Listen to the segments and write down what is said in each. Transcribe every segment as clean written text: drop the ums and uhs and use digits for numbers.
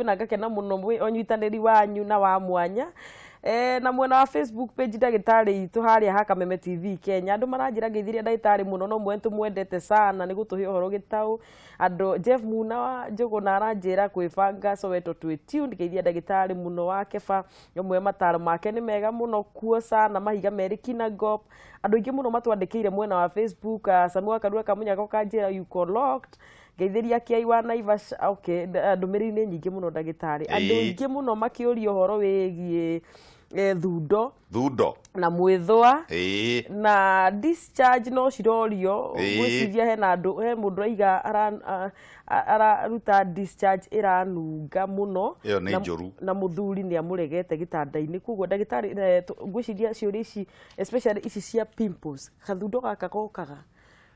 Na ngakena muno mwĩ ũnyitanĩri wanyu na wa mwanya. Na mwena wa Facebook page ndagĩtarĩ itũ harĩa ha Kameme TV Kenya, andũ maranjĩra ngeithirie ndagĩtarĩ mũno, no mwe tũmwendete sana nĩ gũtũhe ũhoro gĩtaũ. Andũ Jeff Muna wa Njũgũna aranjĩra kwĩbanga Soweto twĩ tuned. Ngeithia ndagĩtarĩ mũno wa Keba, ũmwe mataro make nĩ mega mũno kuo sana, mahiga merĩ Kinangop. Andũ aingĩ mũno matwandĩkĩire mwena wa Facebook. Samu wa Karura Kamunyaka ũkanjĩra you locked, ngeithĩria kĩai wa Naivasha. Okay, ndũmĩrĩri nĩ nyingĩ mũno, ndagĩtarĩ. Andũ aingĩ mũno makĩũria ũhoro wĩgiĩ thundo. Thundo. Na mwĩthũa na discharge no cirorio. Ngwĩciria hena andũ, he mũndũ aiga araruta discharge ĩranunga mũno. Ĩyo nĩ njũru. Na mũthuri nĩ amũregete gĩtanda-inĩ. Koguo ndagĩtarĩ, ngwĩciria ciũria ici, especially ici cia pimples, kathundo gaka gokaga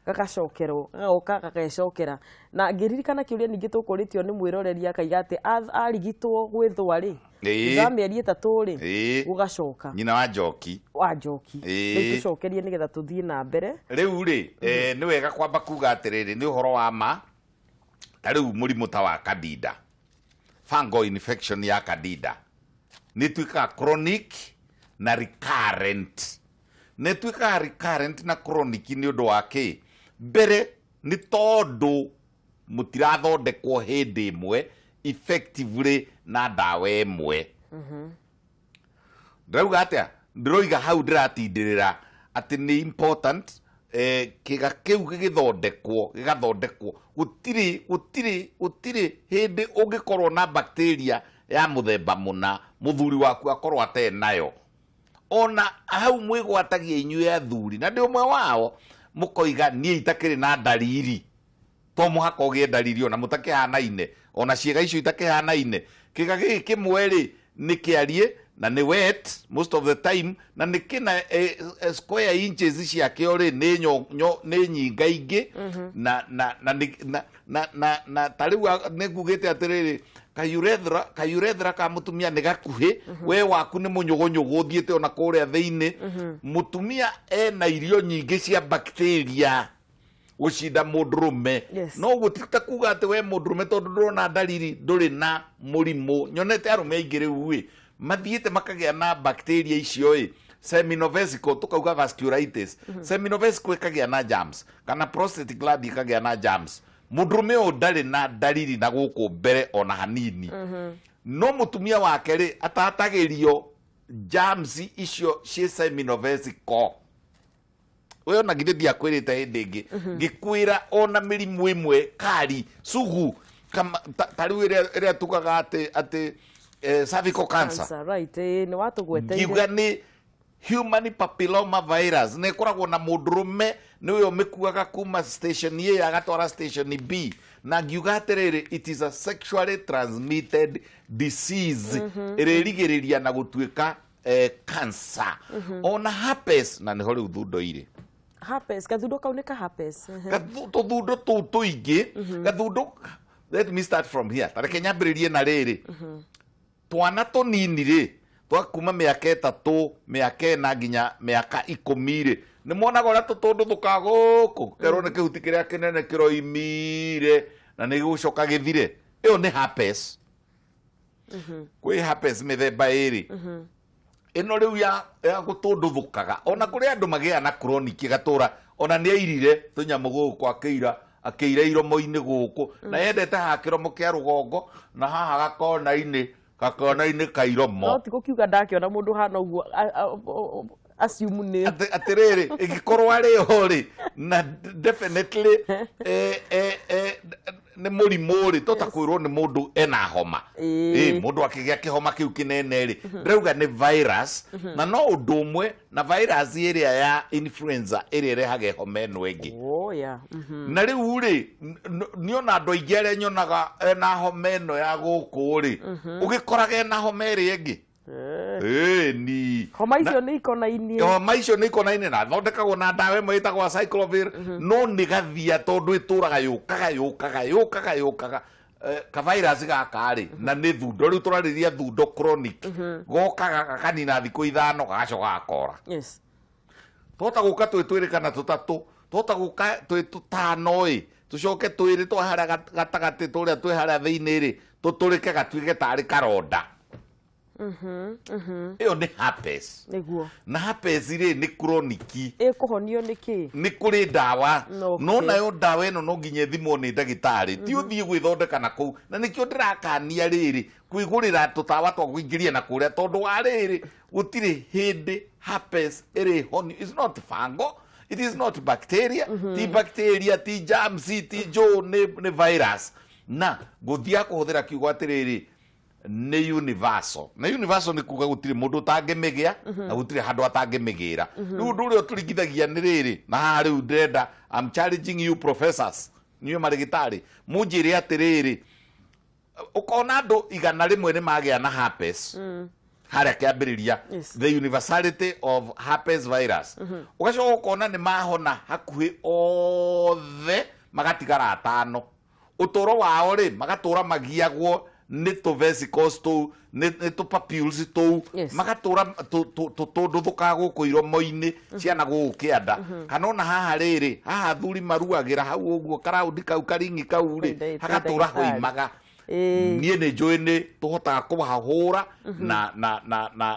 gagacokerwo, gagoka gagecokera. Na ngĩririkana kĩũria ningĩ tũkũrĩtio nĩ mwĩroreri, akaiga atĩ arigitwo gwĩthũa rĩ, thutha wa mĩeri 3 rĩ, gũgacoka. Nyina wa Njoki. Wa Njoki. Rĩu tũcokerie nĩgetha tũthiĩ na mbere. Rĩu rĩ, nĩ wega kwamba kuga atĩrĩrĩ, nĩ ũhoro wa ma, ta rĩu mũrimũ ta wa candida, fungal infection ya candida nĩ ĩtuĩkaga chronic na recurrent. Na ĩtuĩkaga recurrent na chronic nĩ ũndũ wa kĩ? Mbere nĩ tondũ mũtirathondekwo hĩndĩ ĩmwe effectively na ndawa ĩmwe. Ndĩrauga atĩa? Ndĩroiga hau ndĩratindĩrĩra atĩ nĩ important kĩga kĩu gĩgĩthondekwo, gĩgathondekwo. Gũtirĩ hĩndĩ ũngĩkorwo na bacteria ya mũthemba mũna mũthuri waku akorwo atarĩ nayo. Ona hau mwĩgwatagia inyuĩ athuri, na ndĩ ũmwe wao, mũkoiga niĩ itakĩrĩ na ndariri. To mũhaka ũgĩe ndariri ona mũtakĩhanaine, ona ciĩga icio itakĩhanaine. Kĩga gĩkĩ kĩmwe rĩ, nĩ kĩariĩ na nĩ wet most of the time, na nĩ kĩna square inches ciakĩo rĩ nĩ nĩ nyingaingĩ, na na na nĩ- na na na na ta rĩu nĩ ngugĩte atĩrĩrĩ, kayurethra kayurethra ka mũtumia nĩ gakuhĩ, we waku nĩ mũnyũgũnyũgũ ũthiĩte ona kũrĩa thĩinĩ. Mũtumia ena irio nyingĩ cia bacteria gũcinda mũndũrũme. No ũguo ti ta kuga atĩ we mũndũrũme tondũ ndũrona ndariri ndũrĩ na mũrimũ. Nyonete arũme aingĩ rĩu ĩ mathiĩte makagĩa na bacteria icio ĩ seminal vesicle, tũkauga vasculitis, seminal vesicle ĩkagĩa na germs, kana prostate gland ĩkagĩa na germs. Mũndũrũme ũyũ ndarĩ na ndariri na gũkũ mbere ona hanini, no mũtumia wake rĩ atatagĩrio germs icio ciĩ seminal vesicle. We ona githĩ ndiakwĩrĩte hĩndĩ ĩngĩ ngĩkwĩra ona mĩrimũ ĩmwe kari sugu kama, ta rĩu ĩrĩa tugaga atĩ cervical cancer. Cancer, right, nĩ watũgweteire. Ngiuga nĩ human papilloma virus nĩ ĩkoragwo na mũndũrũme nĩwe ũmĩkuaga kuma station A agatwara station B, na ngiuga atĩrĩrĩ, it is a sexually transmitted disease ĩrĩa ĩrigĩrĩria na gũtuĩka cancer, ona herpes, na nĩho rĩu thundo irĩ. Herpes, gathundo kau nĩ ka herpes. Tũthundo tũu tũingĩ, gathundo, let me start from here, ta reke nyambĩrĩrie na rĩrĩ, twana tũnini rĩ, twa kuma mĩaka 3, mĩaka 4 nginya mĩaka 10 rĩ, nĩ monaga ũrĩa tũtũndũ tũkaga gũkũ kerwo nĩ kĩhuti kĩrĩa kĩnene kĩroimire na nĩ gĩgũcoka gĩthire. Ĩyo nĩ herpes. Kwĩ herpes mĩthemba ĩrĩ. Ĩno rĩu ya gũtũndũthũkaga, ona kũrĩ andũ magĩaga na chronic ĩgatũra, ona nĩ airire tũnyamũ gũkũ, akĩira akĩira iromo-inĩ gũkũ, na yendete haha kĩromo kĩa rũgongo na haha gakona-inĩ ka iromo. No ti gũkiuga ndakĩona mũndũ hana ũguo assume nĩ Atĩrĩrĩ, ĩngĩkorwo arĩ ho rĩ, na definitely nĩ mũrimũ rĩ, tota kwĩrwo nĩ mũndũ ena homa. Mũndũ akĩgĩa kĩhoma kĩu kĩnene rĩ, ndĩrauga nĩ virus, na no ũndũ ũmwe na virus ĩrĩa ya influenza ĩrĩa ĩrehage homa ĩno ĩngĩ. Oh, yeah. Na rĩu rĩ, niĩ ona andũ aingĩ arĩa nyonaga ena homa ĩno ya gũkũ rĩ, ũgĩkoraga ena homa ĩrĩa ĩngĩ. Ĩni. Homa icio nĩ ikonainie. Homa icio nĩ ikonaine na thondekagwo na ndawa ĩmwe ĩtagwo acyclovir, no nĩ gathia tondũ ĩtũraga yũkaga yũkaga yũkaga yũkaga. Ka virus gaka rĩ, na nĩ thundo rĩu tũrarĩria, thundo chronic, gokaga gakanina thikũ 5, gagacoka gakora. Twahota gũka twĩ twĩrĩ kana tũtatũ, twahota gũka twĩ tũtano ĩ. Tũcoke twĩrĩ twa harĩa gatagatĩ tũrĩa twĩ harĩa thĩinĩ rĩ, tũtũrĩke gatuĩke tarĩ karonda. Ĩyo nĩ herpes. Nĩguo. Na herpes rĩ, nĩ chronic. Ĩkũhonio nĩ kĩ? Nĩ kũrĩ ndawa. Okay. No nayo ndawa ĩno no nginya ĩthimwo nĩ ndagĩtarĩ, ti ũthiĩ gwĩthondeka na kũu. Na nĩkĩo ndĩrakania rĩrĩ, kwĩgũrĩra tũtawa twa kũingĩria na kũrĩa, tondũ wa rĩrĩ, gũtirĩ hĩndĩ herpes ĩrĩhonio. It's not fungal, it is not bacteria, ti bacteria, ti germs, ti njũũ, nĩ virus. Na ngũthiaga kũhũthĩra kiugo atĩrĩrĩ, nĩ universal. Na universal nĩ kuga gũtirĩ mũndũ ũtangĩmĩgĩa na gũtirĩ handũ atangĩmĩgĩra. Rĩu ũndũ ũrĩa ũtũringithagia nĩ rĩrĩ, na haha rĩu ndĩrenda, I'm challenging you professors, inyuĩ marĩgĩtarĩ, mũnjĩre atĩrĩrĩ, ũkona andũ 100 nĩ magĩa na herpes harĩa kĩambĩrĩria, the universality of herpes virus, ũgacoka ũkona nĩ mahona hakuhĩ othe, magatigara atano. Ũtũro wao rĩ, magatũra magiagwo nĩ tũ vesicles tũu, nĩ tũ papules tũu, magatũra tũndũ thũkaga gũkũ iromo-inĩ ciana, gũkũ kĩanda, kana ona haha rĩrĩ, haha athuri maruagĩra hau ũguo, karaundi kau, karingi kau rĩ, hagatũra ndagĩtarĩ. Hoimaga. Niĩ nĩ njũĩ nĩ tũhotaga kũhahũra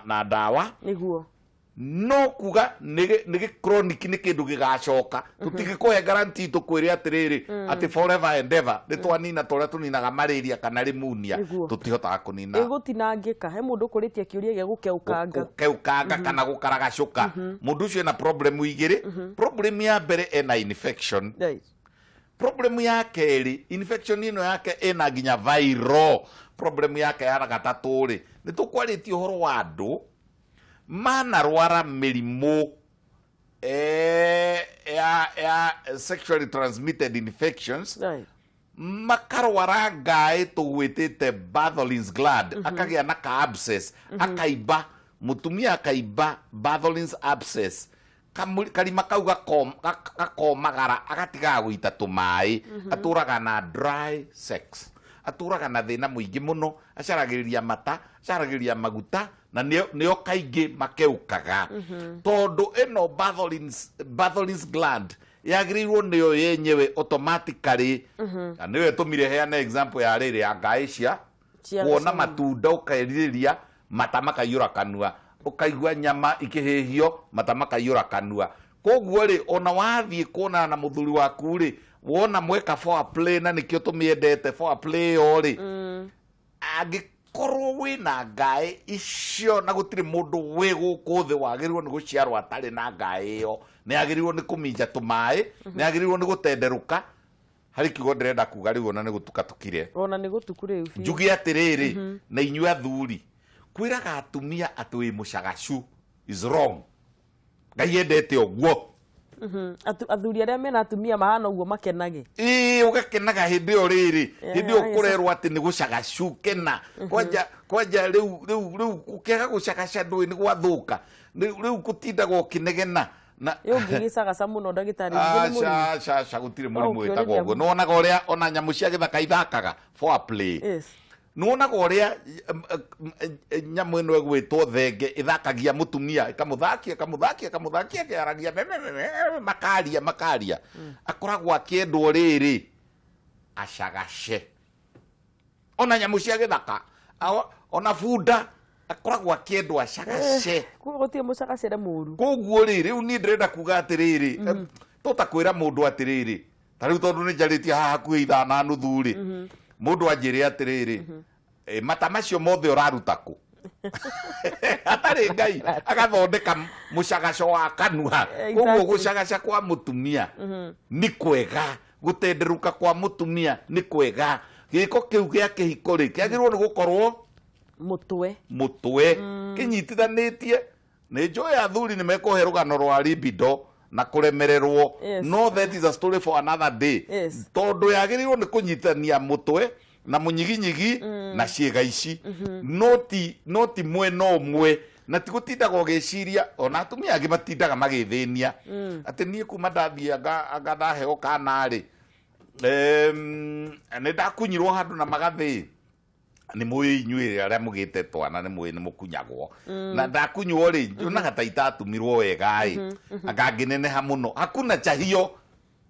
na ndawa. No kuga nĩ gĩ chronic, nĩ kĩndũ gĩgacoka, tũtingĩkũhe guarantee tũkwĩre atĩrĩrĩ, atĩ forever and ever nĩ twanina ta ũrĩa tũninaga malaria kana pneumonia. Tũtihotaga kũnina. Ĩgũtinangĩka. He mũndũ ũkũrĩtie kĩũria gĩa gũkeũkanga. Gũkeũkanga kana gũkaragacũka. Mũndũ ũcio ena problem igĩrĩ. Problem ya mbere, ena infection. Problem ya kerĩ, infection ĩno yake ĩna nginya viral. Problem yake ya gatatũ rĩ, nĩ tũkwarĩtie ũhoro wa andũ manarwara mĩrimũ ya sexually transmitted infections, makarwara ngaĩ tũgwĩtĩte Bartholin's gland, akagĩa na ka abscess, akaimba, mũtumia akaimba Bartholin's abscess. Karima kau gakomagara, agatigaga gũita tũmaĩ, atũraga na dry sex, atũraga na thĩna mũingĩ mũno, acaragĩrĩria mata, acaragĩrĩria maguta, na nĩo kaingĩ makeũkaga, tondũ ĩno Bartholin's gland yagĩrĩirwo nĩyo yenyewe automatically, na nĩyo ĩtũmire heane example ya rĩrĩ ya ngaĩ cia kuona matunda ũkerirĩria, mata makaiyũra kanua, ũkaigua nyama ikĩhĩhio, mata makaiyũra kanua. Koguo rĩ, ona wathiĩ kuonana na mũthuri waku rĩ, wona mweka foreplay, na nĩkĩo tũmĩendete foreplay ĩyo rĩ, angĩkorwo wĩna ngaĩ icio, na gũtirĩ mũndũ wĩ gũkũ thĩ wagĩrĩirwo nĩ gũciarwo atarĩ na ngaĩ ĩyo, nĩ agĩrĩirwo nĩ kũminja tũmaĩ, nĩ agĩrĩirwo nĩ gũtenderũka. Harĩ kiugo ndĩrenda kuga rĩu, ona nĩ gũtuka tũkire. Ona nĩ gũtuku rĩu biũ. Njuge atĩrĩrĩ, na inyuĩ athuri, kwĩraga atumia atĩ wĩ mũcagacu is wrong. Ngai endete ũguo. Athuri arĩa mena atumia mahana ũguo makenage. Ĩĩ, ũgakenaga hĩndĩ ĩyo rĩrĩ, hĩndĩ ĩyo kũrerwo atĩ nĩ gũcagacu, kena kwanja kwanja. Rĩu gũkĩaga gũcagaca, ndũĩ nĩ gwathũka. Rĩu gũtindaga ũkĩnegena na Ĩ ũngĩgĩcagaca mũno, ndagĩtarĩ, ningĩ nĩ mũrimũ? Aca, aca, aca, gũtirĩ mũrimũ ũkĩũrĩria wĩtagwo ũguo. Nĩwonaga ũrĩa ona nyamũ cia gĩthaka ithakaga foreplay? Nĩwonaga ũrĩa nyamũ ĩno ĩgwĩtwo thenge ĩthakagia mũtumia, ĩkamũthakia, ĩkamũthakia, ĩkamũthakia, ĩkĩaragia me, makaria makaria, akoragwo akĩendwo rĩrĩ acagace. Ona nyamũ cia gĩthaka, ona bunda akoragwo akĩendwo acagace. Koguo gũtirĩ mũcagacĩre mũru. Koguo rĩ, rĩu niĩ ndĩrenda kuga atĩrĩrĩ, tota kwĩra mũndũ atĩrĩrĩ, ta rĩu tondũ nĩ njarĩtie haha hakuhĩ ithaa na nuthu rĩ, mũndũ anjĩre atĩrĩrĩ, "Mata macio mothe ũraruta kũ?" Hatarĩ Ngai agathondeka mũcagaco wa kanua. Koguo gũcagaca kwa mũtumia nĩ kwega, gũtenderũka kwa mũtumia nĩ kwega. Gĩko kĩu gĩa kĩhiko rĩ, kĩagĩrĩirwo nĩ gũkorwo mũtwe. Mũtwe kĩnyitithanĩtie. Nĩ njũĩ athuri nĩ mekũhe rũgano rwa libido na kũremererwo. No that is a story for another day. Tondũ yagĩrĩirwo nĩ kũnyitithania mũtwe na mũnyiginyigi na ciĩga ici, no ti mwena ũmwe, na ti gũtindaga ũgĩciria. Ona atumia angĩ matindaga magĩthĩnia atĩ niĩ kuma ndathiĩ anga ndaheo kana rĩ, nĩ ndakunyirwo handũ na magathĩ. Nĩ mũĩ inyuĩ arĩa mũgĩte twana, nĩ mũĩ nĩ mũkunyagwo, na ndakunywo rĩ, nyonaga ta itatumirwo wega ĩ, anga ngĩneneha mũno. Hakuna cha hiyo.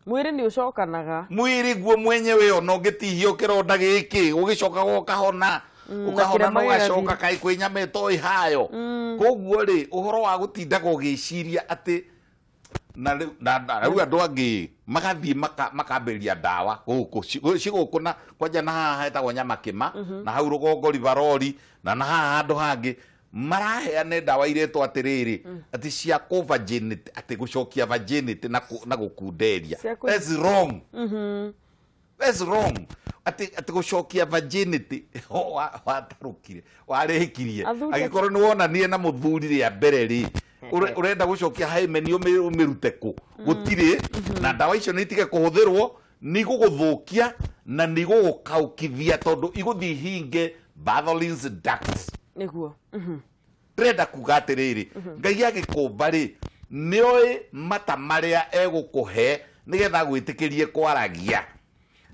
Mwĩrĩ nĩ ũcokanaga. Mwĩrĩ guo mwenyewe ona ũngĩtihio kĩronda gĩkĩ ũgĩcokaga ũkahona, ũkahona na na kĩrema ũgacoka gĩgathiĩ. Kaĩ kwĩ nyama ĩtoĩ hayo. Koguo rĩ, ũhoro wa gũtindaga ũgĩciria atĩ na rĩu na rĩu andũ angĩ magathiĩ makambĩrĩria ndawa gũkũ cigũkũ na kwanja na haha hetagwo Nyamakĩma na hau rũgongo Rivarori na haha handũ hangĩ maraheane ndawa iretwo atĩrĩrĩ atĩ cia kũ virginity, atĩ gũcokia virginity na gũkunderia. That's wrong. That's wrong. Atĩ gũcokia virginity watarũkire warĩkirie. Angĩkorwo nĩ wonanire na mũthuri rĩa mbere rĩ, ũrenda gũcokia hymen ũmĩrute kũ? Gũtirĩ. Na ndawa icio nĩ itige kũhũthĩrwo, nĩ igũgũthũkia na nĩ igũgũkaũkithia tondũ igũthiĩ hinge Bartholin's ducts. Nĩguo. Ndĩrenda kuga atĩrĩrĩ, Ngai agĩkũmba rĩ, nĩoĩ mata marĩa egũkũhe nĩgetha agwĩtĩkĩrie kwaragia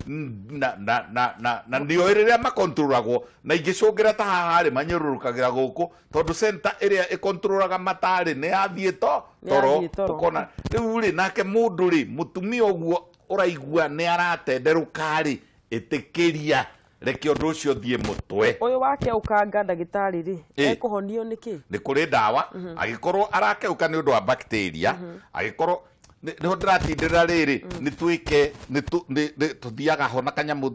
na nĩoĩ rĩrĩa makontrolagwo na ingĩcũngĩra ta haha rĩ, manyũrũrũkagĩra gũkũ tondũ center ĩrĩa ĩkontrolaga matarĩ nĩ yathiĩ to Nĩ toro. Yathiĩ toro. Ũkona rĩu rĩ, nake mũndũ rĩ, mũtumia ũguo ũraigua nĩ aratenderũka rĩ, ĩtĩkĩria, reke ũndũ ũcio ũthiĩ mũtwe. Ũyũ wake ũkanga, ndagĩtarĩ rĩ, ekũhonio nĩkĩ? Nĩ kũrĩ ndawa angĩkorwo arakeuka nĩ ũndũ wa bacteria. Angĩkorwo nĩho ndĩratindĩrĩra rĩrĩ, nĩ twĩke nĩ tũthiaga ho na kanyamũ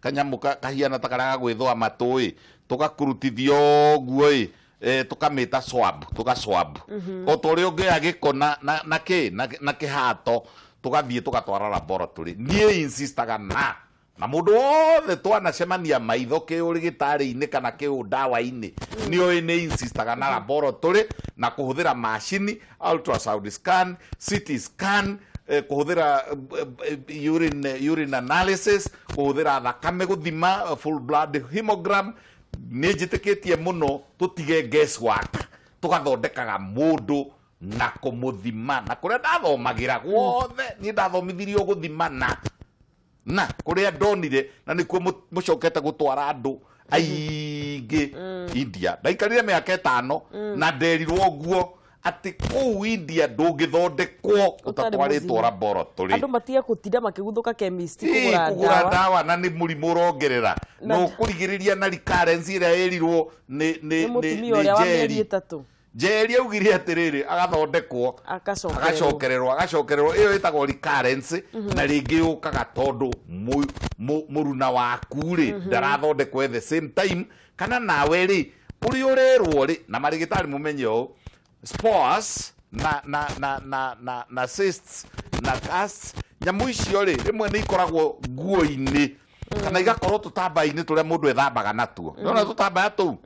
kanyamũ kahiana ta karĩa ga gwĩthũa matũ ĩ, tũgakurutithio ũguo ĩ, tũkamĩta swab, tũga swab o ta ũrĩa ũngĩoya gĩko na kĩ na kĩhato, tũgathiĩ tũgatwara laboratory. Niĩ insistaga na mũndũ wothe twanacemania maitho kĩũrĩgĩtarĩ-inĩ kana kĩũ ndawa-inĩ nĩoĩ nĩ insistaga na laboratory na kũhũthĩra macini, ultrasound scan, CT scan, kũhũthĩra urine analysis, kũhũthĩra thakame gũthima full blood hemogram. Nĩ njĩtĩkĩtie mũno tũtige guesswork, tũgathondekaga mũndũ na kũmũthima na kũrĩa ndathomagĩra guothe. Niĩ ndathomithirio gũthima na kũrĩa ndonire na nĩkuo mũcokete gũtwara andũ aingĩ India. Ndaikarire mĩaka 5 na nderirwo guo atĩ kũu India ndũngĩthondekwo ũtatwarĩtwo mũthime. Laboratory. Andũ matige gũtinda makĩguthũka chemist Ĩĩ, kũgũra kũgũra ndawa. Ndawa na nĩ mũrimũ ũrongerera Na- na ũkũrigĩrĩria na recurrence ĩrĩa ĩrirwo nĩ nĩ nĩ nĩ mũtumia nĩ ũrĩa wa mĩeri Njeri. 3. Njeri augire atĩrĩrĩ, agathondekwo, agacokererwo. Agacokererwo, agacokererwo. Ĩyo ĩtagwo recurrence na rĩngĩ yũkaga tondũ mũruna waku rĩ ndarathondekwo at the same time kana nawe rĩ ũrĩa ũrerwo rĩ na marĩgĩtarĩ mũmenye ũũ, spores na cysts na casts, nyamũ icio rĩ, rĩmwe nĩ ikoragwo nguo-inĩ kana igakorwo tũtambaya-inĩ tũrĩa mũndũ ethambaga natuo. Nĩwona tũtambaya tũu,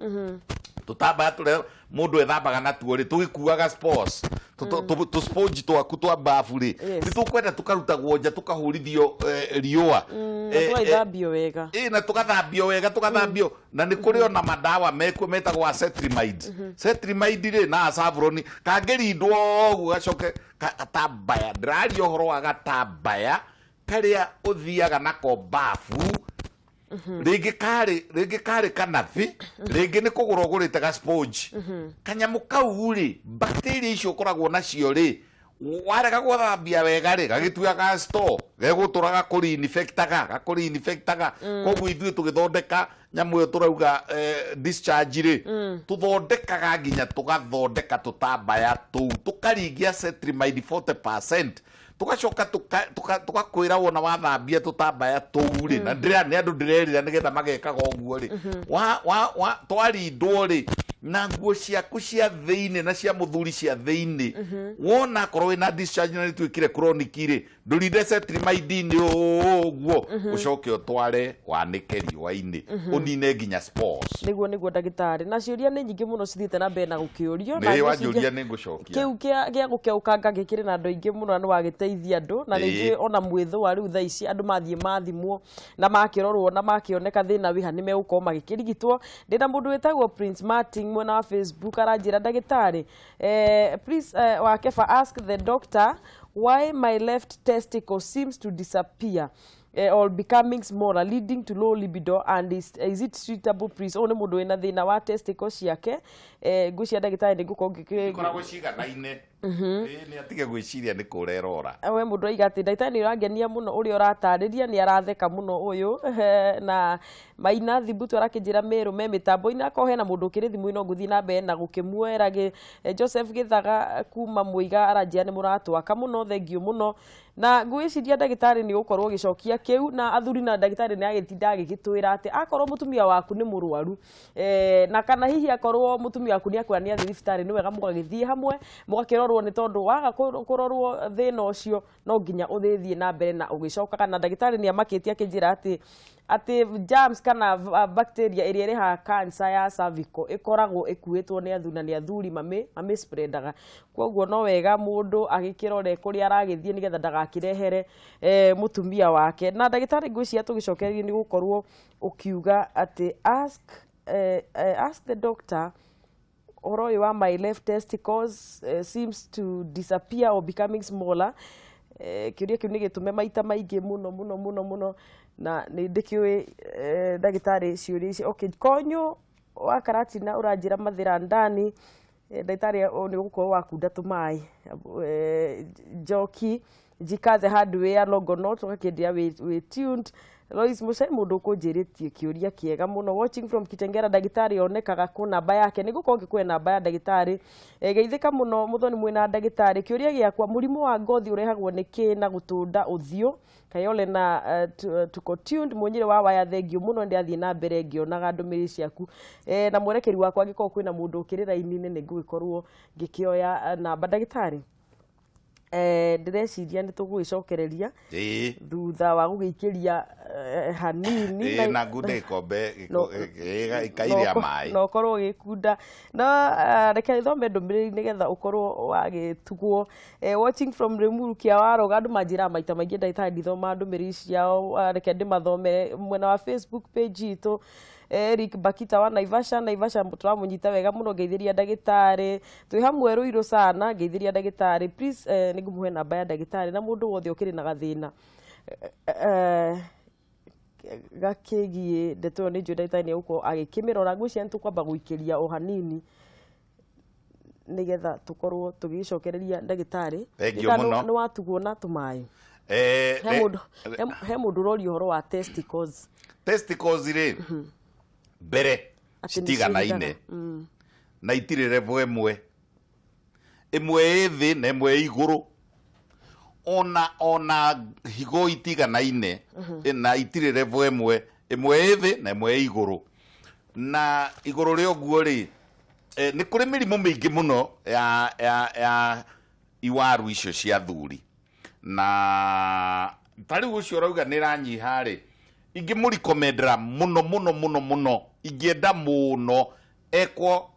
tũtambaya tũrĩa mũndũ ethambaga natuo rĩ, tũgĩkuaga spores. Tũ sponge twaku twa bafu rĩ, nĩ tũkwenda tũkarutagwo nja, tũkahũrithio riũa. Na tũgaithambio wega. Ĩ, na tũgathambio wega, tũgathambio. Na nĩ kũrĩ ona mandawa mekuo metagwo acetrimide. Cetrimide rĩ na saffron kangĩrindwo ũguo gacoke gatambaya. Ndĩraria ũhoro wa gatambaya karĩa ũthiaga nako bafu, rĩngĩ karĩ kanathi, rĩngĩ nĩ kũgũra ũgũrĩte ga sponge. Kanyamũ kau rĩ, bacteria icio ũkoragwo nacio rĩ, warega gũthambia wega rĩ, gagĩtuĩka ga store gegũtũra gakũreinfectaga, gakũreinfectaga. Koguo ithuĩ tũgĩthondeka nyamũ ĩyo tũrauga discharge rĩ, tũthondekaga nginya tũgathondeka tũtambaya tũu, tũkaringia cetrimide 40%, tũgacoka tũgakwĩra wona wathambia tũtambaya tũu rĩ, na ndĩra nĩ andũ ndĩrerĩra nĩgetha magekaga ũguo rĩ, wa twarindwo rĩ na nguo ciaku cia thĩinĩ na cia mũthuri cia thĩinĩ, wona akorwo wĩna discharge na nĩtuĩkire chronic rĩ, ndũrinde cetrimide-inĩ ũguo, ũcoke ũtware wanĩke riũa-inĩ ũnine nginya spores. Nĩguo ndagĩtarĩ, na ciũria nĩ nyingĩ mũno cithiĩte na mbere na gũkĩũrio. Na Nĩ ngwĩciria wanjũria nĩ ngũcokia. Kĩu gĩa gũkeũkanga gĩkĩrĩ na andũ aingĩ mũno na nĩ wagĩteithia andũ na nĩ njũĩ ona mwĩthũa rĩu thaa ici andũ mathiĩ mathimwo na makĩrorwo na makĩoneka thĩna wĩha nĩ megũkorwo magĩkĩrigitwo. Ndĩna mũndũ wĩtagwo Prince Martin mwena wa Facebook aranjĩra, "Ndagĩtarĩ, please, Wakefa, ask the doctor why my left testicle seems to disappear or becoming smaller, leading to low libido, and is it treatable, please?" Ũyũ nĩ mũndũ wĩna thĩna wa testicle ciake. Ngwĩciria ndagĩtarĩ nĩ ngũkorwo ngĩkĩ Ikoragwo ciganaine. Ĩĩ, nĩ atige gwĩciria nĩ kũra ĩrora. We mũndũ aiga atĩ ndagĩtarĩ nĩ ũrangenia mũno ũrĩa ũratarĩria, nĩ aratheka mũno ũyũ. Na Maina Thimbutu arakĩnjĩra Meru me mĩtambo-inĩ, akorwo hena mũndũ ũkĩrĩ thimũ-inĩ no ngũthiĩ na mbere na gũkĩmuoera. Joseph Gĩthaga kuma Mũiga aranjĩra nĩ mũratwaka mũno, thengiũ mũno. Na ngwĩciria ndagĩtarĩ nĩ ũgũkorwo ũgĩcokia kĩu, na athuri na ndagĩtarĩ nĩ agĩtinda agĩgĩtwĩra atĩ akorwo mũtumia waku nĩ mũrwaru, na kana hihi akorwo mũtumia waku nĩ akwĩra nĩ athiĩ thibitarĩ, nĩ wega mũgagĩthiĩ hamwe mũgakĩrorwo, nĩ tondũ waga kũrorwo thĩna ũcio no nginya ũthĩthiĩ na mbere na ũgĩcokaga. Na ndagĩtarĩ nĩ amakĩtie akĩnjĩra atĩ germs kana bacteria ĩrĩa ĩrehaga cancer ya cervical ĩkoragwo ĩkuĩtwo nĩ athuri, na nĩ athuri mami spreadaga. Koguo no wega mũndũ agĩkĩrore kũrĩa aragĩthiĩ nĩgetha ndagakĩrehere mũtumia wake. Na ndagĩtarĩ, ngwĩciria tũgĩcokereria nĩ gũkorwo ũkiuga atĩ ask the doctor ũhoro ũyũ wa my left testicles seems to disappear or becoming smaller. Kĩũria kĩu nĩ gĩtũme maita maingĩ mũno mũno mũno mũno, na nĩ ndĩkĩũĩ, ndagĩtarĩ, ciũria ici. Okay, konyo wa Karatina ũranjĩra mathĩra ndani. Ndagĩtarĩ, nĩ ũgũkorwo wakunda tũmaĩ. Njoki Jikaze Hardware Longonot ũgakĩnjĩra wĩ tuned. Lois Mucai, mũndũ ũkũnjĩrĩtie kĩũria kĩega mũno, watching from Kitengela. Ndagĩtarĩ onekaga kũ? Namba yake nĩ ngũkorwo ngĩkũhe namba ya ndagĩtarĩ. Geithĩka mũno mũthoni mwĩna ndagĩtarĩ. Kĩũria gĩakwa, mũrimũ wa ngothi ũrehagwo nĩ kĩ na gũtũnda ũthiũ? Kayole na tuko tuned. Mũnyĩrĩ wa waya, thengiũ mũno, ndĩrathiĩ na mbere ngĩonaga ndũmĩrĩri ciaku. Na mwerekeri wakwa, angĩkorwo kwĩna mũndũ ũkĩrĩ raini-inĩ, nĩ ngũgĩkorwo ngĩkĩoya namba. Ndagĩtarĩ, ndĩreciria nĩ tũgũgĩcokereria thutha wa gũgĩikĩria hanini. Na ngunde gĩkombe ĩkairĩa maĩ. Na ũkorwo ũgĩkunda. No reke thome ndũmĩrĩri nĩgetha ũkorwo wagĩtugwo. Watching from Limuru Kĩawaroga, andũ manjĩraga maita maingĩ ndagĩtarĩ ndithomaga ndũmĩrĩri ciao. Reke ndĩmathomere mwena wa Facebook page itũ. Eric Bakita wa Naivasha, Naivasha tũramũnyita wega mũno. Ngeithĩria ndagĩtarĩ, twĩ hamwe Ruiru sana. Ngeithĩria ndagĩtarĩ please. Nĩ ngũmũhe namba ya ndagĩtarĩ, na mũndũ wothe ũkĩrĩ na gathĩna gakĩgiĩ ndeto ĩyo, nĩ njũĩ ndagĩtarĩ nĩ egũkorwo agĩkĩmĩrora. Ngwĩciria nĩ tũkwamba gũikĩria o hanini nĩgetha tũkorwo tũgĩcokereria. Ndagĩtarĩ, Thengiũ mũno. Nĩ watugwo na tũmaĩ. He mũndũ he mũndũ ũroria ũhoro wa testicles. Testicles rĩ, mbere Atĩ nĩ citiganaine ciĩhithaga. Na itirĩ level ĩmwe, ĩmwe ĩ thĩ na ĩmwe ĩ igũrũ. Ona higo itiganaine na itirĩ level ĩmwe, ĩmwe ĩ thĩ na ĩmwe ĩ igũrũ. Na igũrũ rĩa ũguo rĩ, nĩ kũrĩ mĩrimũ mĩingĩ mũno ya iwaru icio cia thuri, na ta rĩu ũcio ũrauga nĩ ĩranyiha rĩ, ingĩmũrecommendera mũno mũno mũno mũno, ingĩenda mũno ekwo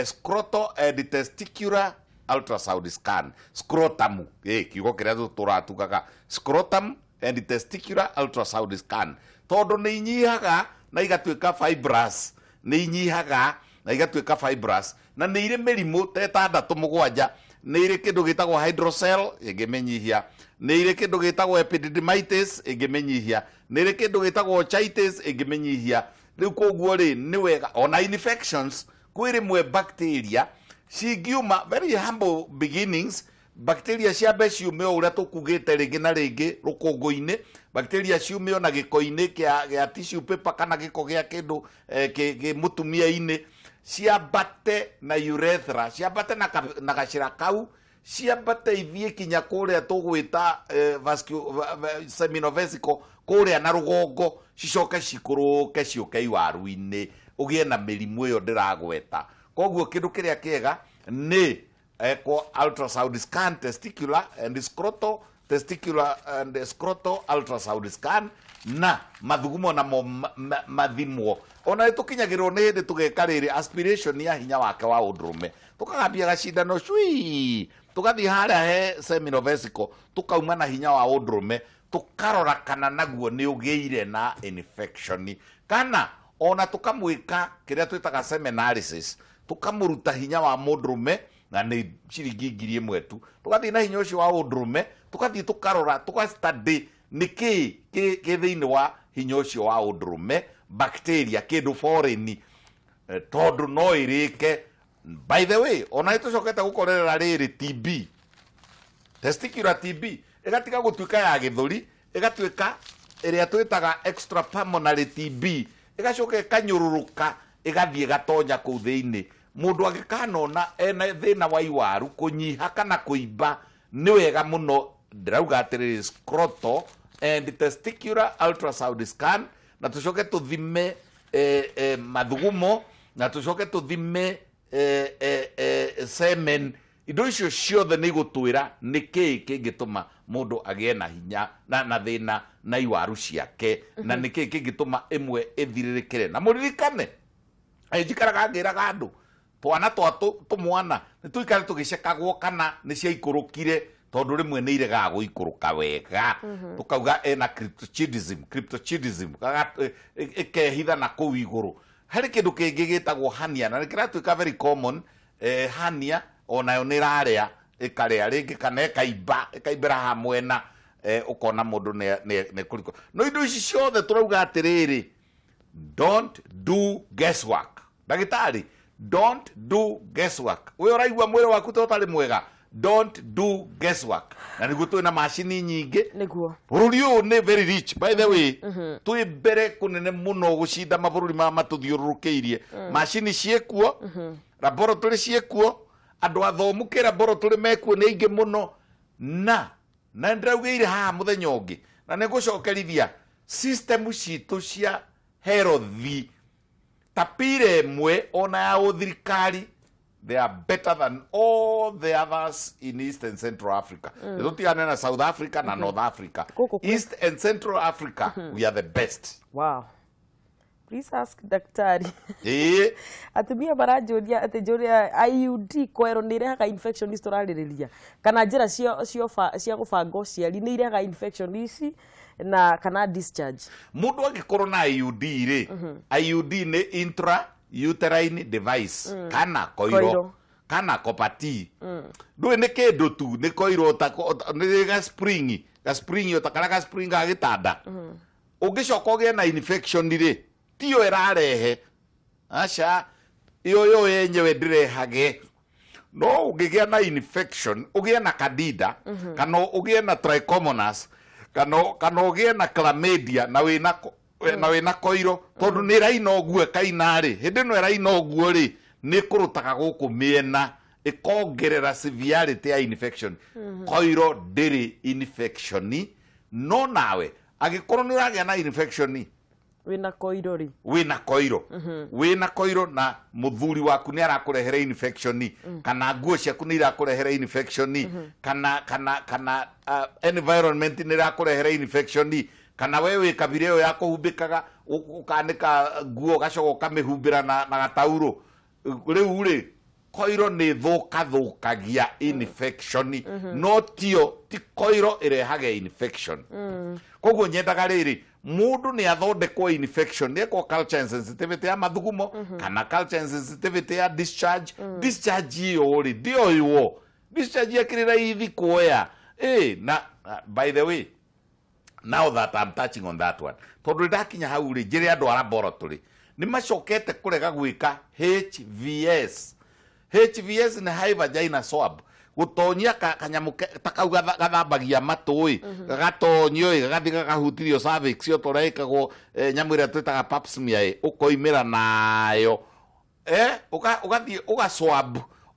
scrotal and testicular ultrasound scan. Scrotum, kiugo kĩrĩa tũratugaga, scrotum and testicular ultrasound scan, tondũ nĩ inyihaga na igatuĩka fibrous, nĩ inyihaga na igatuĩka fibrous, na nĩ irĩ mĩrimũ ta ĩtandatũ mũgwanja. Nĩ irĩ kĩndũ gĩtagwo hydrocele ĩngĩmĩnyihia, nĩ irĩ kĩndũ gĩtagwo epididymitis ĩngĩmĩnyihia, nĩ irĩ kĩndũ gĩtagwo orchitis ĩngĩmĩnyihia. Rĩu koguo rĩ, nĩ wega ona infections, kwĩ rĩmwe bacteria cingiuma very humble beginnings. Bacteria ciambe ciume o ũrĩa tũkugĩte rĩngĩ na rĩngĩ rũkũngũ-inĩ, bacteria ciume ona gĩko-inĩ kĩa tissue paper kana gĩko gĩa kĩndũ kĩ mũtumia-inĩ, ciambate na urethra, ciambate na gacĩra kau, ciambate ithiĩ kinya kũrĩa tũgwĩta seminal vesicle kũrĩa na rũgongo, cicoke cikũrũke ciũke iwaru-inĩ, ũgĩe na mĩrimũ ĩyo ndĩragweta. Koguo kĩndũ kĩrĩa kĩega nĩ ekwo ultrasound scan testicular and scrotal, testicular and scrotal ultrasound scan, na mathugumo namo mathimwo. Ona nĩ tũkinyagĩrwo nĩ hĩndĩ tũgeka rĩrĩ aspiration ya hinya wake wa ũndũrũme, tũkagambia gacindano cui, tũgathiĩ harĩa he seminal vesicle, tũkauma na hinya wa ũndũrũme, tũkarora kana naguo nĩ ũgĩire na infection, kana ona tũkamwĩka kĩrĩa twĩtaga semen analysis, tũkamũruta hinya wa mũndũrũme, na nĩ ciringi 1000 tu. Tũgathiĩ na hinya ũcio wa ũndũrũme, tũgathiĩ tũkarora, tũgastudy nĩ kĩĩ kĩ thĩinĩ wa hinya ũcio wa ũndũrũme, bacteria, kĩndũ foreign, tondũ no ĩrĩke. By the way, ona nĩ tũcokete gũkorerera rĩrĩ TB, testicular TB ĩgatiga gũtuĩka ya gĩthũri, ĩgatuĩka ĩrĩa twĩtaga extrapulmonary TB, ĩgacoka ĩkanyũrũrũka ĩgathiĩ ĩgatonya kũu thĩinĩ. Mũndũ angĩkanona ena thĩna wa iwaru kũnyiha kana kũimba, nĩ wega mũno ndĩrauga atĩrĩrĩ, scrotal and testicular ultrasound scan, na tũcoke tũthime mathugumo, na tũcoke tũthime semen. Indo icio ciothe nĩ igũtwĩra nĩ kĩĩ kĩngĩtũma mũndũ agĩe na hinya na thĩna na iwaru ciake, na nĩ kĩĩ kĩngĩtũma ĩmwe ĩthirĩrĩkĩre. Na mũririkane, njikaraga ngĩraga andũ twana twa tũmwana nĩ tũikare tũgĩcekagwo kana nĩ ciaikũrũkire, tondũ rĩmwe nĩ iregaga gũikũrũka wega, tũkauga ena cryptorchidism, ĩkehitha na kũu igũrũ. Harĩ kĩndũ kĩngĩ gĩtagwo hernia, na nĩ kĩratuĩka very common. Hernia onayo nĩ ĩrarĩa, ĩkarĩa rĩngĩ kana ĩkaimba, ĩkaimbĩra haha mwena, ũkona mũndũ nĩ kũriko. No indo ici ciothe tũrauga atĩrĩrĩ, don't do guesswork. Ndagĩtarĩ, don't do guesswork. We ũraigua mwĩrĩ waku ta ũtarĩ mwega, don't do guesswork. Na nĩguo twĩna macini nyingĩ. Bũrũri ũyũ nĩ very rich, by the way. Twĩ mbere kũnene mũno gũcinda mabũrũri maya matũthiũrũrũkĩirie. Macini ciĩkuo, laboratory ciĩkuo, andũ athomu kĩ laboratory mekuo nĩ aingĩ mũno. Na ndĩraugĩire haha mũthenya ũngĩ, na nĩ ngũcokerithia, system citũ cia health ta pira ĩmwe ona ya ũthirikari, they are better than all the others in East and Central Africa. Nĩ tũtigane na South Africa na North Africa. Gũkũ East and Central Africa, we are the best. Wow, please ask daktari. Ĩĩ. Atumia maranjũria atĩ njũria IUD coil nĩ irehaga infection ici tũrarĩrĩria, kana njĩra cia gũbanga ũciari nĩ irehaga infection ici na kana discharge? Mũndũ angĩkorwo na IUD rĩ, IUD nĩ intra uterine device kana koiro, Koiro. Kana copper T. Ndũĩ nĩ kĩndũ tu nĩ koiro ta nĩ ga spring, ga spring ota karĩa ga spring ga gĩtanda. Ũngĩcoka ũgĩe na infection rĩ, tiyo ĩrarehe, aca, ĩyo yo yenyewe ndĩrehage. No ũngĩgĩa na infection, ũgĩe na candida kana ũgĩe na trichomonas kana ũgĩe na chlamydia na wĩna koiro, tondũ nĩ ĩraina ũguo ĩkaina rĩ, hĩndĩ ĩno ĩraina ũguo rĩ, nĩ ĩkũrũtaga gũkũ mĩena, ĩkongerera severity ya infection. Koiro ndĩrĩ infection, no nawe angĩkorwo nĩ ũragĩa na infection wĩna koiro rĩ, wĩna koiro na mũthuri waku nĩ arakũrehere infection, kana nguo ciaku nĩ irakũrehere infection, kana environment nĩ irakũrehere infection, kana we wĩ kabira ĩyo ya kũhumbĩkaga, ũkanĩka nguo ũgacoka ũkamĩhumbĩra na gataurũ, rĩu rĩ, koiro nĩ thũkathũkagia infection, no tio ti koiro ĩrehage infection. Koguo nyendaga rĩrĩ, mũndũ nĩ athondekwo infection, nĩ ekwo culture and sensitivity ya mathugumo kana culture and sensitivity ya discharge. Discharge ĩyo rĩ, ndĩoywo discharge yakĩrĩ raithi kuoya ĩ. Na by the way, now that I'm touching on that one, tondũ ndakinya hau rĩ, njĩre andũ a laboratory nĩ macokete kũrega gwĩka HVS. HVS nĩ high vagina swab, gũtonyia kanyamũ ta kau gathambagia matũ ĩ, gagatonyio ĩ, gagathiĩ gakahutirio cervix o ta ũrĩa ĩkagwo nyamũ ĩrĩa twĩtaga pap smear ĩ, ũkoimĩra nayo ũgathiĩ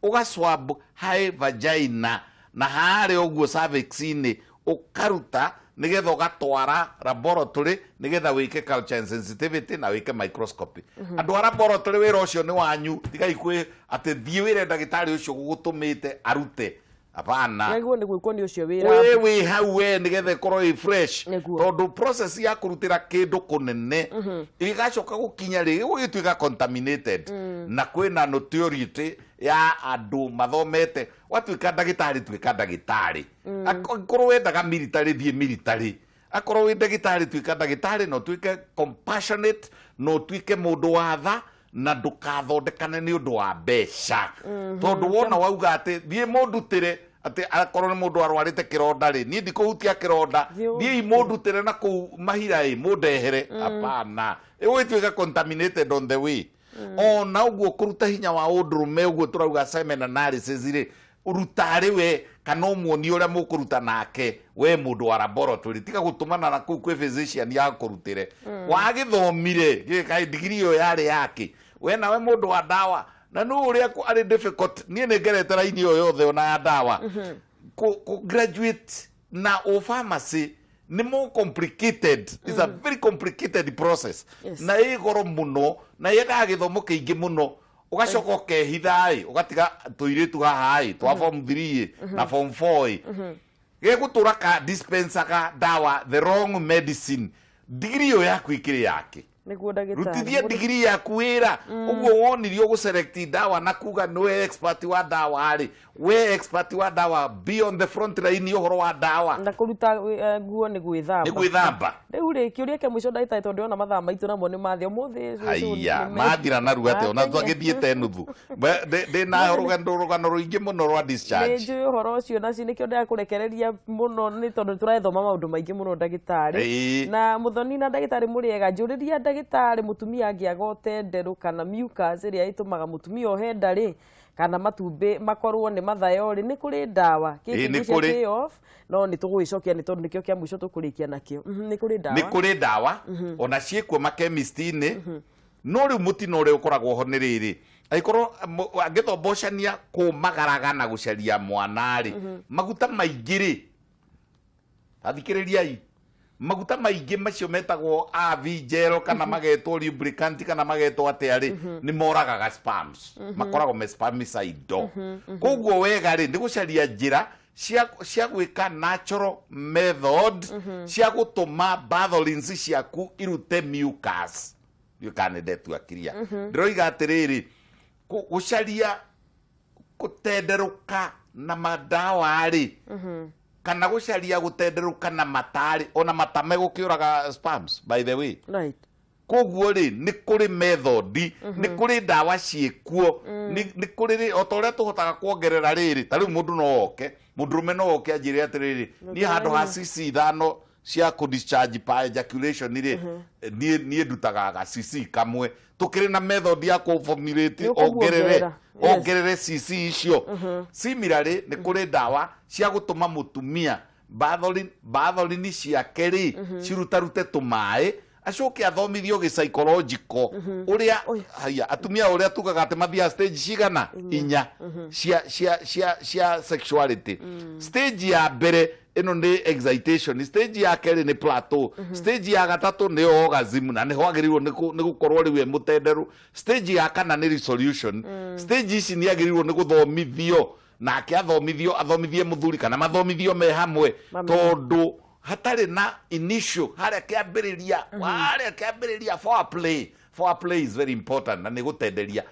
ũgaswab high vagina na harĩa ũguo cervix-inĩ, ũkaruta nĩgetha ũgatwara laboratory nĩgetha wĩke culture and sensitivity na wĩke microscopy. Andũ a laboratory, wĩra ũcio nĩ wanyu. Tigai kwĩ atĩ thiĩ wĩre ndagĩtarĩ ũcio gũgũtũmĩte arute, hapana. Nĩguo nĩ gwĩkwo nĩ ũcio wĩra. We wĩ hau we nĩgetha ĩkorwo ĩ fresh. Tondũ process ya kũrutĩra kĩndũ kũnene ĩgacoka gũkinya rĩ, gũgĩtuĩka contaminated, na kwĩna notoriety ya andũ mathomete. Watuĩka ndagĩtarĩ, tuĩka ndagĩtarĩ. Angĩkorwo wendaga military, thiĩ military. Akorwo wĩ ndagĩtarĩ, tuĩka ndagĩtarĩ, na ũtuĩke compassionate, na ũtuĩke mũndũ wa tha, na ndũkathondekane nĩ ũndũ wa mbeca, tondũ wona wauga atĩ thiĩ mũndutĩre, atĩ akorwo nĩ mũndũ arwarĩte kĩronda rĩ, niĩ ndikũhutia kĩronda. Thiĩ. Thiĩi mũndutĩre na kũu mahira ĩ, mũndehere, hapana, ĩgũgĩtuĩka contaminated on the way. Ona ũguo kũruta hinya wa ũndũrũme ũguo tũrauga semen analysis rĩ, ruta arĩ we kana ũmuonie ũrĩa mũkũruta nake we mũndũ wa laboratory, tiga gũtũmana na kũu kwĩ physician ya kũrutĩre. Wagĩthomire gĩkaĩ digiri ĩyo yarĩ yake, we nawe mũndũ wa ndawa na nũ ũrĩa arĩ difficult. Niĩ nĩ ngerete raini ĩyo yothe ona ya ndawa. Kũ graduate na ũ pharmacy nĩ more complicated. It's a very complicated process. Na ĩ goro mũno na yendaga gĩthomo kĩingĩ mũno, ũgacoka ũkehitha ĩ, ũgatiga tũirĩtu haha ĩ twa form 3 ĩ na form 4 ĩ gegũtũra ka dispensaga ndawa, the wrong medicine. Digiri ĩyo yaku ĩkĩrĩ yake? Nĩguo, ndagĩtarĩ. Rutithia digiri yaku wĩra. Ũguo wonirio gũselect ndawa na kuga nĩwe expert wa ndawa rĩ, we expert wa ndawa, be on the front line ũhoro wa ndawa. Na kũruta nguo nĩ gwĩthamba. Nĩ gwĩthamba. Rĩu rĩ, kĩũria kĩa mũico, ndagĩtarĩ, tondũ ndĩrona mathaa maitũ namo nĩ mathĩ ũmũthĩ. Haiya, mathira narua atĩa ona twagĩthiĩte nuthu. Ndĩna rũgano rũingĩ mũno rwa Nĩ discharge. Njũĩ ũhoro ũcio nacio nĩkĩo ndĩrakũrekereria mũno, nĩ tondũ tũrathoma maũndũ maingĩ mũno, ndagĩtarĩ. Na mũthoni na ndagĩtarĩ mũrĩega, njũrĩria ndagĩtarĩ, mũtumia angĩaga ũtenderũ kana mucus ĩrĩa ĩtũmaga mũtumia ohe nda rĩ, kana matumbĩ makorwo nĩ mathayo rĩ, nĩ kũrĩ ndawa? Ĩĩ, nĩ Kĩkĩ kũrĩ. kĩ off no nĩ tũgũgĩcokia nĩ tondũ nĩkĩo kĩa mũico tũkũrĩkia nakĩo. Nĩ kũrĩ ndawa? Nĩ kũrĩ ndawa, ona ciĩkuo makemist-inĩ. No rĩu mũtino ũrĩa ũkoragwo ho nĩ rĩrĩ, angĩkorwo angĩthombocania kũmagaraga na gũcaria mwana rĩ, maguta maingĩ rĩ, athikĩrĩriai, maguta maingĩ macio metagwo Avigel kana magetwo lubricant kana magetwo atĩa rĩ, nĩ moragaga sperms, makoragwo me spermicidal. Koguo wega rĩ, nĩ gũcaria njĩra cia gwĩka natural method cia gũtũma batholins ciaku irute mucus. Ndiũĩ kana nĩ ndetua kiria. Ndĩroiga atĩrĩrĩ, gũcaria gũtenderũka na mandawa rĩ, kana gũcaria gũtenderũka na matarĩ, ona mata megũkĩũraga sperms, by the way. Koguo rĩ, nĩ kũrĩ method, nĩ kũrĩ ndawa ciĩkuo, nĩ kũrĩ rĩ, o ta ũrĩa tũhotaga kuongerera rĩrĩ. Ta rĩu mũndũ no oke, mũndũrũme no oke anjĩre atĩrĩrĩ, niĩ handũ ha cc 5 cia kũ discharge per ejaculation rĩ, niĩ ndutaga ga cc kamwe. Tũkĩrĩ na method ya kũ formulate Nĩ ũkũmuongerera. Ongerere ongerere cc icio. Similarly, nĩ kũrĩ ndawa cia gũtũma mũtumia Bartholin ciake rĩ cirutarute tũmaĩ, acoke athomithio gĩpsychological ũrĩa haya atumia ũrĩa tugaga atĩ mathiaga stage cigana inya cia sexuality. Stage ya mbere ĩno nĩ excitation, stage ya kerĩ nĩ plateau, stage ya gatatũ nĩ orgasm na nĩho agĩrĩirwo nĩ gũkorwo rĩu e mũtenderu, stage ya kana nĩ resolution. Stage ici nĩ agĩrĩirwo nĩ gũthomithio nake, athomithio, athomithie mũthuri kana mathomithio me hamwe. Tondũ hatarĩ na initial harĩa kĩambĩrĩria, harĩa kĩambĩrĩria, foreplay, foreplay is very important na nĩ gũtenderia.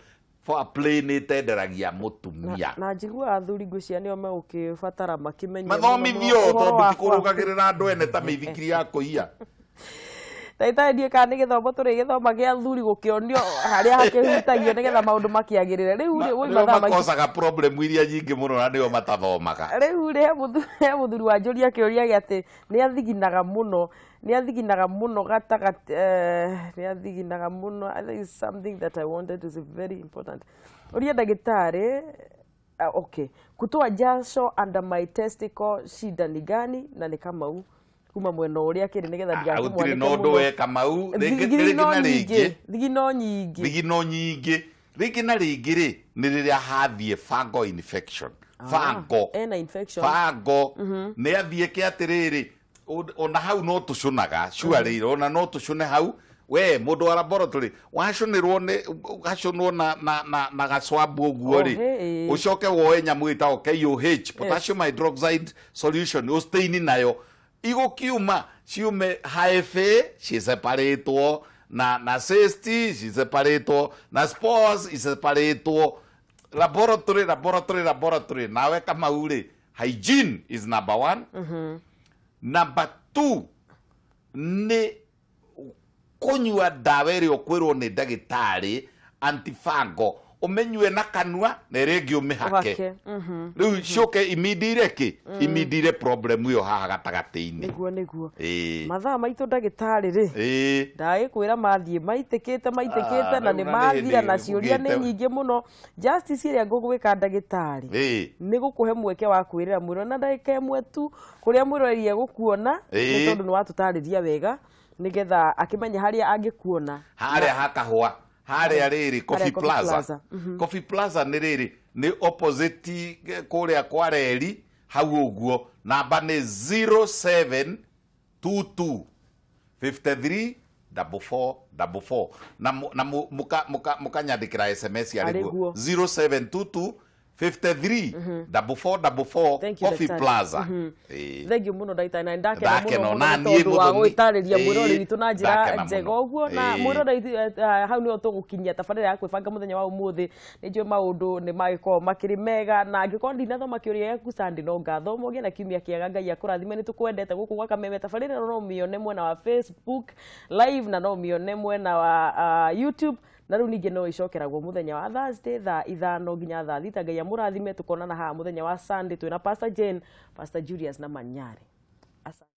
Foreplay nĩ ĩtenderagia mũtumia. Na njiguaga athuri ngwĩciria nĩo megũkĩbatara makĩmenye mathomithio mũno ũhoro tondũ wa ti kũrũgagĩrĩra andũ ene ta mĩithikiri ya kũiya. Ndagĩtarĩ, ndiũĩ kana nĩ gĩthomo tũrĩgĩthoma gĩa athuri gũkĩonio harĩa hakĩhutagio nĩgetha maũndũ makĩagĩrĩre. Rĩu rĩ, woi nĩo mathaa maitũ makosaga problem iria nyingĩ mũno na nĩo matathomaga. Rĩu rĩ, he mũthuri wanjũria kĩũria gĩa atĩ nĩ athiginaga mũno, nĩ athiginaga mũno gatagatĩ, nĩ athiginaga mũno. I think it's something that I wanted to say, very important. Ũria ndagĩtarĩ, okay, kutoa jasho under my testicle, shida ni gani? Na nĩ Kamau kuma mwena ũrĩa akĩrĩ nĩgetha gũtirĩ na ndigakĩmwanĩke ũndũ mũno. we Kamau, rĩngĩ Thigino rĩngĩ na nyingĩ, rĩngĩ thigino nyingĩ. Thigino nyingĩ rĩngĩ na rĩngĩ rĩ, nĩ rĩrĩa hathiĩ fungal infection, fungal. Ena infection. Fungal nĩ athiĩke atĩrĩrĩ, ona hau no tũcũnaga surely, ona no tũcũne hau. We mũndũ wa laboratory wacũnĩrwo nĩ gacũnwo na gacwambu ũguo Oh, rĩ, hey. ũcoke woe nyamũ ĩtagwo KOH, potassium hydroxide solution, ũstaini nayo, igũkiuma ciume hyphae ciseparĩtwo na cyst ciseparĩtwo na spores iseparĩtwo. Laboratory, laboratory, laboratory. Nawe Kamau rĩ, hygiene is number one. Number two nĩ kũnyua ndawa ĩrĩa ũkwĩrwo nĩ ndagĩtarĩ, antifungal. Ũmĩnyue na kanua na ĩrĩa ĩngĩ ũmĩhake. Ũhake. Rĩu ciũke imindire kĩ imindire problem ĩyo haha gatagatĩ-inĩ. Nĩguo. Ĩĩ. Mathaa maitũ, ndagĩtarĩ rĩ, Ĩĩ. ndagĩkwĩra mathiĩ maitĩkĩte maitĩkĩte Ah, na rĩu nĩ na nĩ mathira hĩndĩ na ciũria nĩ ngũgĩte. nyingĩ mũno. Justice ĩrĩa ngũgwĩka, ndagĩtarĩ, nĩ gũkũhe mweke wa kwĩrĩra mwĩrore na ndagĩka ĩmwe tu kũrĩa mwĩroreri egũkuona, nĩ tondũ nĩ watũtarĩria wega, nĩgetha akĩmenye harĩa angĩkuona. Harĩa hakahũa harĩa rĩrĩ Coffee Coffee Plaza. Plaza. Coffee Plaza nĩ rĩrĩ nĩ opposite kũrĩa kwa reri hau ũguo. Namba nĩ 0722 53 44 44 na na mũkanyandĩkĩra SMS Arĩ arĩ guo. guo 0722 53 44 44. Thank you, Coffee Daktari. Plaza. Ĩĩ. Thengiũ mũno, ndagĩtarĩ, na nĩndakena mũno Ndakena mũno ona nĩ niĩ tondũ wa Mũthoni. gwĩtarĩria mwĩroreri Ĩĩ, witũ na njĩra ndakena njega mũno. ũguo na mwĩroreri witũ. Hau nĩho tũgũkinyia tabarĩra ya kwĩbanga mũthenya wa ũmũthĩ. Nĩ njũĩ maũndũ nĩ magĩkorwo makĩrĩ mega, na angĩkorwo ndinathoma kĩũria gĩaku Sunday, no ngathoma. Ũgĩe na kiumia kĩega, Ngai akũrathime. Nĩ tũkwendete gũkũ gwa Kameme. Tabarĩra ĩno no ũmĩone mwena wa Facebook Live na no ũmĩone mwena wa YouTube, na rĩu ningĩ no ĩcokeragwo mũthenya wa Thursday thaa 5 nginya thaa 6. Ngai amũrathime. Tũkonana haha mũthenya wa Sunday twĩna Pastor Jane, Pastor Julius na Manyari. Asante.